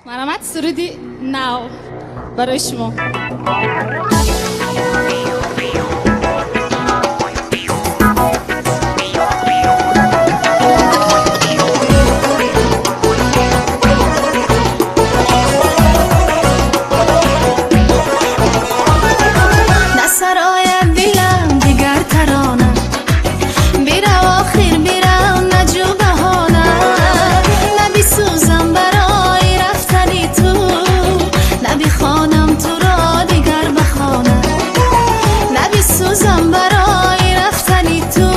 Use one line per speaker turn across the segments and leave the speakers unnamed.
Марҳамат, суруди нав барои шумо.
Насарояд дилам дигар тарона, бирав, охир бирав, наҷӯ баҳона. Набисӯзам барои рафтани ту, набихонам туро дигар ба хона. Набисӯзам барои рафтани ту,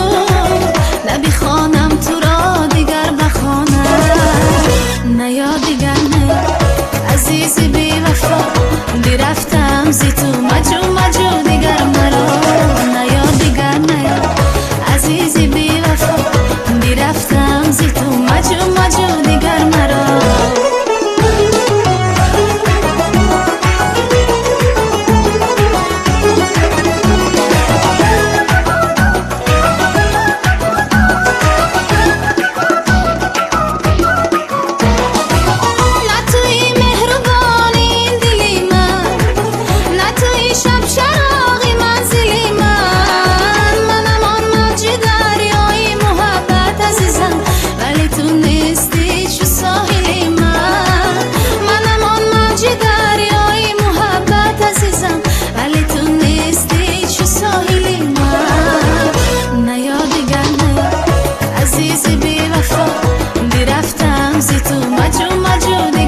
набихонам туро дигар ба хона. Наё, дигар не, азизи бевафо, бирафтам зи ту, маҷӯ, маҷӯ дигар маро. Наё, дигар наё, азизи бевафо, бирафтам зи ту, маҷӯ, маҷӯ дигар маро. На туи меҳрубони дили ман, на туи шабчароғи манзили ман. Манам он мавҷи дарёи муҳаббат, азизам, вале ту нестӣ чу соҳили ман. Манам он мавҷи дарёи муҳаббат, азизам, вале ту нестӣ чу соҳили ман. Наё, дигар наё, азизи бевафо, бирафтам зи ту, маҷӯ, маҷӯ.